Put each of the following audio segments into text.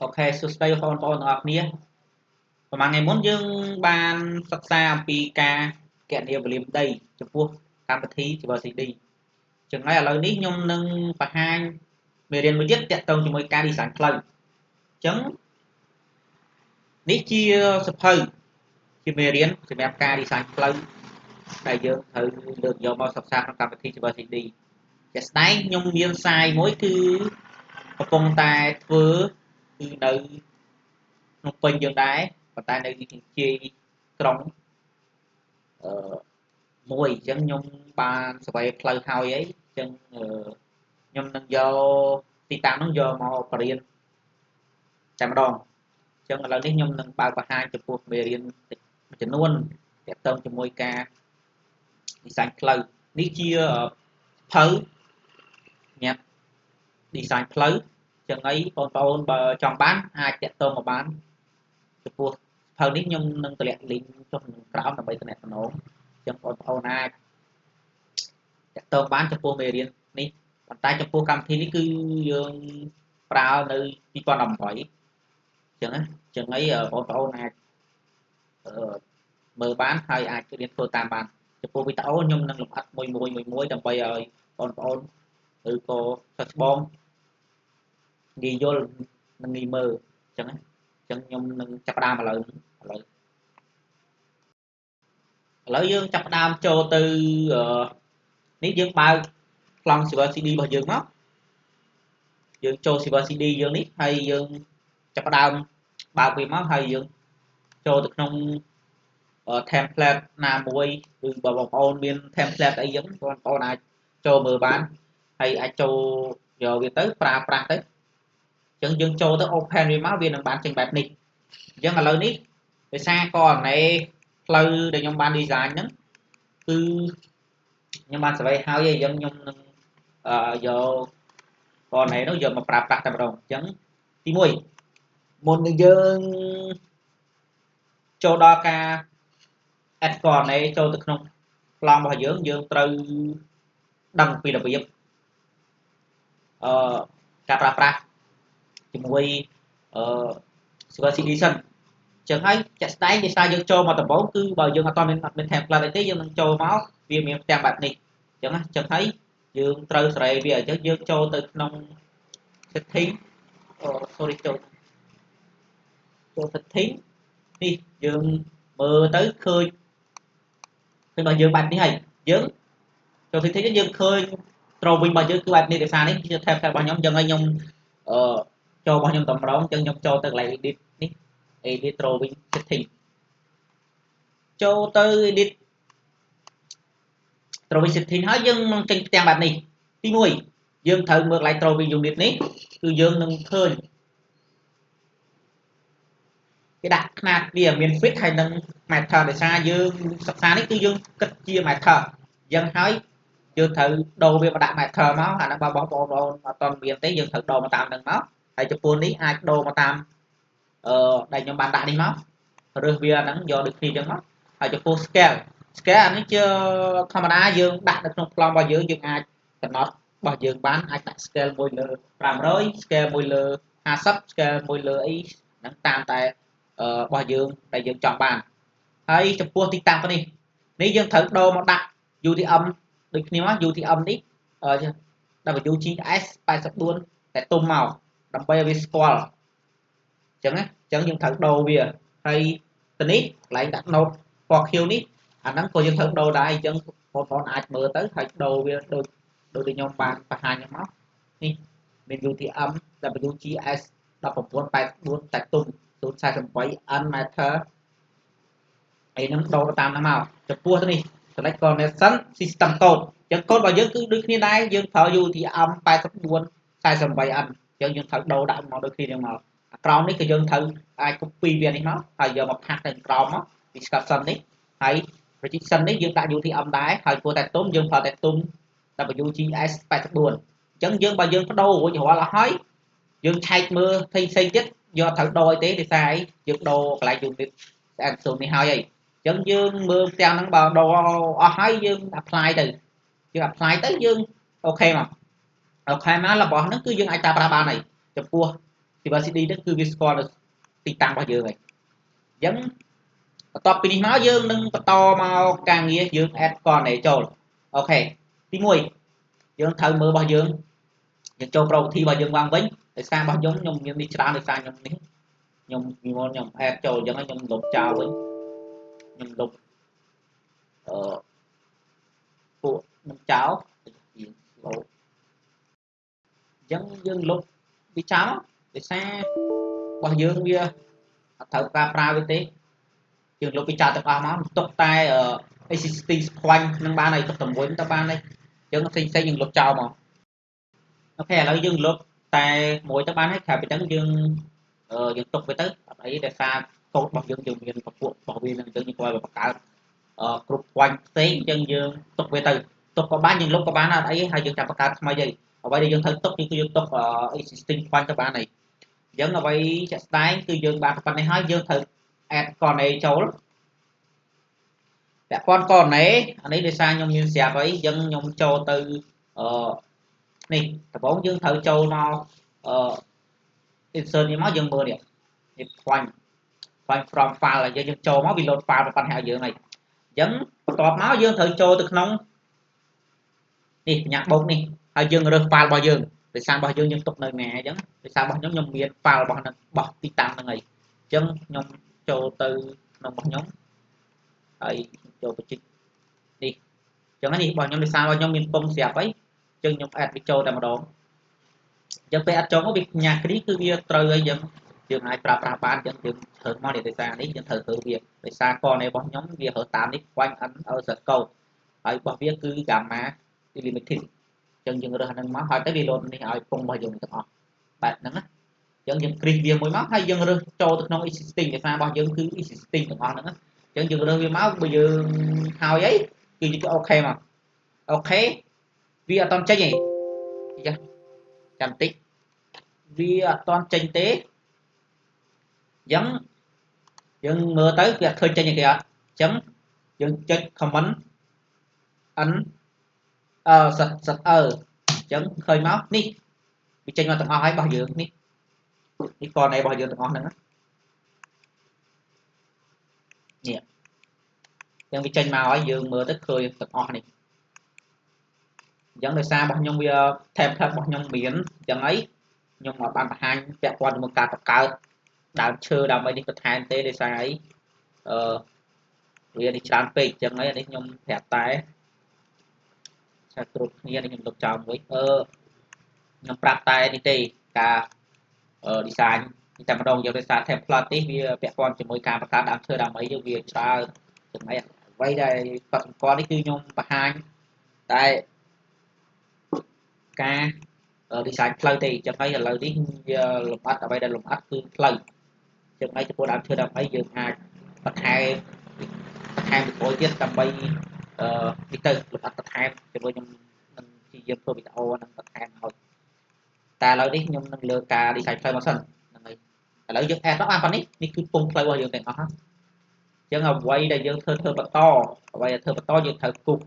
OK សួស្តីបងប្អូនទាំងអស់គ្នាប្រហែលថ្ងៃមុនយើងបានសិក្សាអំពីការគណនា volume ដីចំពោះកម្មវិធី Civil 3D ចឹងហើយឥឡូវនេះខ្ញុំនឹងបង្ហាញមេរៀនមួយទៀតទាក់ទងជាមួយការ design ផ្លូវអញ្ចឹងនេះជាសៀវភៅជាមេរៀនសម្រាប់ការ design ផ្លូវដែលយើងត្រូវលើកយកមកសិក្សាក្នុងកម្មវិធី Civil 3D ជាក់ស្ដែងខ្ញុំមានផ្សាយមួយគឺកំពុងតែធ្វើគឺនៅក្នុងពេញយើងដែរប៉ុន្តែនៅជាយក្រុងអឺមួយអញ្ចឹងខ្ញុំបាន survey ផ្លូវហើយអីអញ្ចឹងខ្ញុំនឹងយកទីតាំងនោះយកមកបរៀនតែម្ដងអញ្ចឹងឥឡូវនេះខ្ញុំនឹងបើកបង្ហាញចំពោះមេរៀនមួយចំនួនទាក់ទងជាមួយការ design ផ្លូវនេះជាភៅញ៉ាំ design ផ្លូវចឹងអីបងប្អូនបើចង់បានអាចទាក់ទងមកបានចំពោះភៅនេះខ្ញុំនឹងតម្លាក់ link ចុះក្នុងក្រោមដើម្បីតំណតំណងចឹងបងប្អូនអាចទាក់ទងបានចំពោះមេរៀននេះប៉ុន្តែចំពោះកម្មវិធីនេះគឺយើងប្រើនៅ2018ចឹងណាចឹងអីបងប្អូនអាចមើលបានហើយអាចរៀនធ្វើតាមបានចំពោះវីដេអូខ្ញុំនឹងលម្អិតមួយមួយមួយមួយដើម្បីឲ្យបងប្អូនឬក៏សិស្សច្បងងាយយល់និងងាយមើលអញ្ចឹងអញ្ចឹងខ្ញុំនឹងចាប់ផ្ដើមឥឡូវឥឡូវឥឡូវយើងចាប់ផ្ដើមចូលទៅនេះយើងបើកប្លង់ Civil 3D របស់យើងមកយើងចូល Civil 3D យើងនេះហើយយើងចាប់ផ្ដើមបើកវាមកហើយយើងចូលទៅក្នុង template ណាមួយឬបើបងប្អូនមាន template អីចឹងបងប្អូនអាចចូលមើលបានហើយអាចចូលយកវាទៅប្រើប្រាស់ទៅអញ្ចឹងយើងចូលទៅ open វាមកវានឹងបានចេញបែបនេះអញ្ចឹងឥឡូវនេះដោយសារករណីផ្លូវដែលខ្ញុំបាន design ហ្នឹងគឺខ្ញុំបាន survey ហើយអញ្ចឹងខ្ញុំនឹងយកករណីនោះយកមកប្រើប្រាស់តែម្ដងអញ្ចឹងទី1មុននឹងយើងចូលដល់ការ add ករណីចូលទៅក្នុងប្លង់របស់យើងយើងត្រូវដឹងពីរបៀបការប្រើប្រាស់ជាមួយអឺ Civil 3D សិនចឹងហើយជាក់ស្ដែងដោយសារយើងចូលមកដំបូងគឺបើយើងអត់មានអត់មាន template អីទេយើងនឹងចូលមកវាមានផ្ទាំងបែបនេះចឹងណាចឹងហើយយើងត្រូវសេរីវាអញ្ចឹងយើងចូលទៅក្នុង setting អូ sorry ចូលចូល setting នេះយើងមើលទៅឃើញឃើញរបស់យើងបែបនេះហើយយើងចូល setting យើងឃើញ drawing របស់យើងគឺបែបនេះដោយសារនេះជា template របស់ខ្ញុំអញ្ចឹងហើយខ្ញុំអឺចូលរបស់ខ្ញុំតែម្ដងអញ្ចឹងខ្ញុំចូលទៅកន្លែង edit នេះ edit drawing setting ចូលទៅ edit drawing setting ហើយយើងនឹងចេញផ្ទាំងបែបនេះទី1យើងត្រូវមើលកន្លែង drawing unit នេះគឺយើងនឹងឃើញគេដាក់ខ្នាតវាមាន feet ហើយនឹង meter ដោយសារយើងសិក្សានេះគឺយើងគិតជា meter អញ្ចឹងហើយយើងត្រូវដូរវាមកដាក់ meter មកអាហ្នឹងបើបងប្អូនអត់ទាន់មានទេយើងត្រូវដូរមកតាមហ្នឹងមកហើយចំពោះនេះអាចដូរមកតាមអឺដែលខ្ញុំបានដាក់នេះមករើសវាហ្នឹងយកដូចគ្នាអញ្ចឹងមកហើយចំពោះ scale scale អានេះជាធម្មតាយើងដាក់នៅក្នុងប្លង់របស់យើងយើងអាចកំណត់របស់យើងបានអាចដាក់ scale 1លើ500 scale 1លើ50 scale 1លើអីហ្នឹងតាមតែរបស់យើងដែលយើងចង់បានហើយចំពោះទីតាំងនេះនេះយើងត្រូវដូរមកដាក់ UTM ដូចគ្នាមក UTM នេះ WGS 84តែទុំមកដើម្បីឲ្យវាស្គាល់អញ្ចឹងណាអញ្ចឹងយើងត្រូវដូរវាហើយទៅនេះកន្លែងដាក់ note ពណ៌ខៀវនេះអាហ្នឹងក៏យើងត្រូវដូរដែរអញ្ចឹងបងប្អូនអាចមើលទៅហើយដូរវាដូចដូចដែលខ្ញុំបានបង្ហាញហ្នឹងមកនេះមាន UTM WGS 1984តែទុំ048 N meter អីហ្នឹងដូរតាមហ្នឹងមកចំពោះទៅនេះ select coordination system code អញ្ចឹងកូដរបស់យើងគឺដូចគ្នាដែរយើងប្រើ UTM 84 48N អញ្ចឹងយើងត្រូវដូរដាក់មកដូចគ្នាហ្នឹងមកអាក្រោមនេះគឺយើងត្រូវអាច copy វានេះមកហើយយកមក paste ទៅក្រោមមក description នេះហើយ projection នេះយើងដាក់ UTM ដែរហើយព្រោះតែទុំយើងប្រើតែទុំ WGS 84អញ្ចឹងយើងបើយើងបដូររួចរាល់អស់ហើយយើងឆែកមើលផ្សេងផ្សេងទៀតយកត្រូវដូរអីទេដោយសារអីយើងដូរកន្លែង unit and zone នេះហើយអីអញ្ចឹងយើងមើលផ្ទាំងហ្នឹងបើដូរអស់ហើយយើង apply ទៅយើង apply ទៅយើង OK មក OK មករបស់ហ្នឹងគឺយើងអាចប្រើប្រាស់បានហើយចំពោះ Civil 3D ហ្នឹងគឺវាស្គាល់នៅទីតាំងរបស់យើងហើយអញ្ចឹងបន្ទាប់ពីនេះមកយើងនឹងបន្តមកការងារយើង add coordinate ចូល OK ទី1យើងត្រូវមើលរបស់យើងយើងចូល property របស់យើងឡើងវិញដោយសាររបស់ខ្ញុំខ្ញុំមាននេះច្រើនដោយសារខ្ញុំនេះខ្ញុំពីមុនខ្ញុំ add ចូលអញ្ចឹងខ្ញុំលុបចោលវិញខ្ញុំលុបអឺពួកនឹងចោលយើង slow អញ្ចឹងយើងលុបវាចោលដោយសាររបស់យើងវាអត់ត្រូវការប្រើវាទេយើងលុបវាចោលទាំងអស់មកទុកតែ existing point នឹងបានហើយទុកតែមួយទៅបានហើយអញ្ចឹងផ្សេងផ្សេងយើងលុបចោលមក OK ឥឡូវយើងលុបតែមួយទៅបានហើយក្រៅពីហ្នឹងយើងយើងទុកវាទៅអត់អីដោយសារកូដរបស់យើងយើងមានពពួករបស់វានឹងអញ្ចឹងយើងគាត់បង្កើតគ្រប់ point ផ្សេងអញ្ចឹងយើងទុកវាទៅទុកក៏បានយើងលុបក៏បានអត់អីហើយយើងចាំបង្កើតថ្មីអីអ្វីដែលយើងត្រូវទុកគឺយើងទុក existing point ទៅបានហើយអញ្ចឹងអ្វីជាក់ស្ដែងគឺយើងបានប៉ុណ្ណេះហើយយើងត្រូវ add coordinate ចូលពាក់ព័ន្ធ coordinate អានេះដោយសារខ្ញុំមានស្រាប់ហើយអញ្ចឹងខ្ញុំចូលទៅអឺនេះដំបូងយើងត្រូវចូលមកអឺ insert នេះមកយើងមើលនេះនេះ point point from file ហើយយើងចូលមកវា load file ប៉ុណ្ណេះឲ្យយើងហើយអញ្ចឹងបន្ទាប់មកយើងត្រូវចូលទៅក្នុងនេះបញ្ញាបូកនេះហើយយើងរើស file របស់យើងដោយសាររបស់យើងយើងទុកនៅណាអញ្ចឹងដោយសាររបស់ខ្ញុំខ្ញុំមាន file របស់នឹងរបស់ទីតាំងហ្នឹងហើយអញ្ចឹងខ្ញុំចូលទៅក្នុងរបស់ខ្ញុំហើយចូលបញ្ជីនេះអញ្ចឹងនេះរបស់ខ្ញុំដោយសាររបស់ខ្ញុំមានពងស្រាប់ហើយអញ្ចឹងខ្ញុំ add វាចូលតែម្ដងអញ្ចឹងពេល add ចូលមកវាញ៉ាគ្រីគឺវាត្រូវហើយយើងយើងអាចប្រើប្រាស់បានអញ្ចឹងយើងធ្វើមកនេះដោយសារនេះយើងត្រូវធ្វើវាដោយសារករណីរបស់ខ្ញុំវារើតាមនេះ point n l z code ហើយរបស់វាគឺ gamma delimited អញ្ចឹងយើងរើសអាហ្នឹងមកហើយទៅវាលោតនេះឲ្យពងរបស់យើងទាំងអស់បែបហ្នឹងណាអញ្ចឹងយើងគ្រីសវាមួយមកហើយយើងរើសចូលទៅក្នុង existing ដោយសាររបស់យើងគឺ existing ទាំងអស់ហ្នឹងណាអញ្ចឹងយើងរើសវាមកបើយើងហើយអីគឺយើង OK មក OK វាអត់តន់ចេញទេចាចាំតិចវាអត់តន់ចេញទេអញ្ចឹងយើងមើលទៅវាអត់ឃើញចេញទេអត់អញ្ចឹងយើងចុច command n អឺសិតសិតអឺអញ្ចឹងឃើញមកនេះវាចេញមកទាំងអស់ហើយរបស់យើងនេះនេះករណីរបស់យើងទាំងអស់ហ្នឹងនេះអញ្ចឹងវាចេញមកហើយយើងមើលទៅឃើញទាំងអស់នេះអញ្ចឹងដោយសាររបស់ខ្ញុំវា template របស់ខ្ញុំមានអញ្ចឹងអីខ្ញុំអត់បានបង្ហាញពាក់ព័ន្ធជាមួយការបង្កើតដើមឈើដើម្បីនេះបន្ថែមទេដោយសារអីអឺវានេះច្រើនពេកអញ្ចឹងហើយនេះខ្ញុំប្រាប់តែឆាគ្រប់គ្នានេះខ្ញុំលុបចោលមួយអឺខ្ញុំប្រាប់តែនេះទេការ design នេះតែម្ដងយកដោយសារ template នេះវាពាក់ព័ន្ធជាមួយការបង្កើតដើមឈើដើមអីយើងវាច្រើនចំណែកអ្វីដែលគាត់សម្គាល់នេះគឺខ្ញុំបង្ហាញតែការ design ផ្លូវទេអញ្ចឹងហើយឥឡូវនេះវាលម្អិតអ្វីដែលលម្អិតគឺផ្លូវអញ្ចឹងហើយចំពោះដើមឈើដើមអីយើងអាចបន្ថែមបន្ថែមពីក្រោយទៀតដើម្បីអឺនេះទៅលម្អិតបន្ថែមជាមួយខ្ញុំនឹងព្យាយាមធ្វើវីដេអូនឹងបន្ថែមឲ្យតែឥឡូវនេះខ្ញុំនឹងលើកការ design ផ្លូវមកសិនហ្នឹងហើយឥឡូវយើង add មកបានប៉ុណ្នេះនេះគឺពងផ្លូវរបស់យើងទាំងអស់ហ្នឹងអញ្ចឹងអ្វីដែលយើងធ្វើធ្វើបន្តអ្វីដែលធ្វើបន្តយើងត្រូវគូស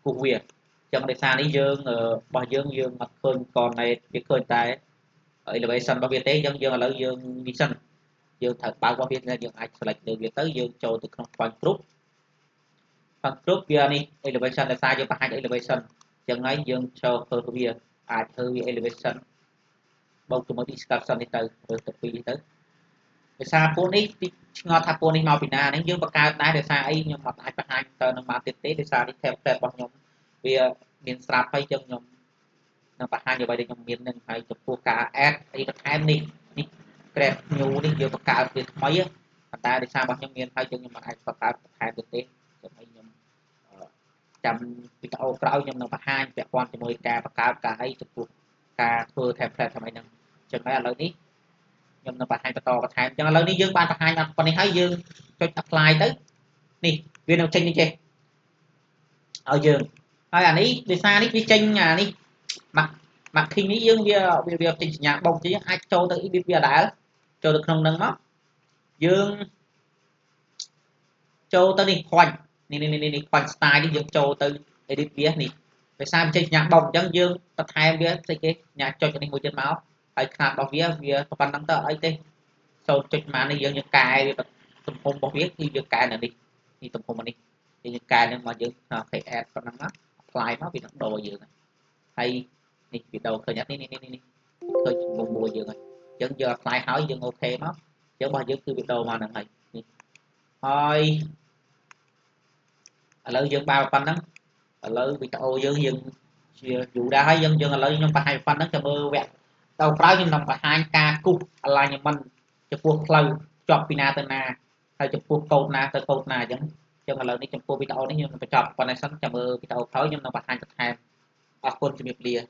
គូសវាចឹងដោយសារនេះយើងរបស់យើងយើងអត់ឃើញ coordinate វាឃើញតែ elevation របស់វាទេអញ្ចឹងយើងឥឡូវយើងនេះសិនយើងត្រូវបើករបស់វាយើងអាច select លើវាទៅយើងចូលទៅក្នុង point group point group វានេះ elevation ដោយសារយើងបង្ហាញ elevation អញ្ចឹងហើយយើងចូលធ្វើវាអាចធ្វើវា elevation បូកជាមួយ description នេះទៅរើសទៅពីរទៅដោយសារពួកនេះទីឆ្ងល់ថាពួកនេះមកពីណានេះយើងបង្កើតដែរដោយសារអីខ្ញុំអត់អាចបង្ហាញទៅនឹងបានទៀតទេដោយសារនេះ template របស់ខ្ញុំវាមានស្រាប់ហើយចឹងខ្ញុំនឹងបង្ហាញអ្វីដែលខ្ញុំមាននឹងហើយចំពោះការ add អីបន្ថែមនេះនេះ create new នេះយើងបង្កើតវាថ្មីប៉ុន្តែដោយសាររបស់ខ្ញុំមានហើយចឹងខ្ញុំមិនអាចបង្កើតបន្ថែមទៀតទេចឹងហើយខ្ញុំចាំវីដេអូក្រោយខ្ញុំនឹងបង្ហាញពាក់ព័ន្ធជាមួយការបង្កើតការអីចំពោះការធ្វើ template ថ្មីហ្នឹងចឹងហើយឥឡូវនេះខ្ញុំនឹងបង្ហាញបន្តបន្ថែមចឹងឥឡូវនេះយើងបានបង្ហាញដល់ប៉ុណ្នេះហើយយើងចុច apply ទៅនេះវានឹងចេញនេះចេះឲ្យយើងហើយអានេះដោយសារនេះវាចេញអានេះ marking នេះយើងវាវាចេញសញ្ញាបូកជាងអាចចូលទៅ edit វាដែរចូលទៅក្នុងនឹងមកយើងចូលទៅនេះ point នេះនេះនេះនេះ point style នេះយើងចូលទៅ edit វានេះដោយសារវាចេញសញ្ញាបូកអញ្ចឹងយើងបន្ថែមវាស្អីគេសញ្ញាចុចនេះមួយទៀតមក ហើយខ្នាតរបស់វាវាប៉ុណ្្នឹងទៅអីទេ0ចុចប៉ុន្មាននេះយើងយើងកែវាទំហំរបស់វាគឺយើងកែនៅនេះនេះទំហំនេះយើងកែនឹងមកយើង OK add ប៉ុណ្ណឹងមក apply មកវានឹងដូរយើងហើយនេះវាដូរឃើញអត់នេះនេះនេះឃើញមុំមួយយើងហើយអញ្ចឹងយើង apply ហើយយើង OK មកអញ្ចឹងរបស់យើងគឺវាដូរមកហ្នឹងហើយនេះហើយឥឡូវយើងបើប៉ុណ្ណឹងឥឡូវវីដេអូយើងយើងជាយូរដែរហើយយើងយើងឥឡូវខ្ញុំបង្ហាញប៉ុណ្ណឹងចាំមើលវគ្គទៅក្រោយខ្ញុំនឹងបង្ហាញការគូស alignment ចំពោះផ្លូវជាប់ពីណាទៅណាហើយចំពោះកូដណាទៅកូដណាអញ្ចឹងអញ្ចឹងឥឡូវនេះចំពោះវីដេអូនេះខ្ញុំនឹងបញ្ចប់ប៉ុណ្ណេះសិនចាំមើលវីដេអូក្រោយខ្ញុំនឹងបង្ហាញបន្ថែមអរគុណជំរាបលា។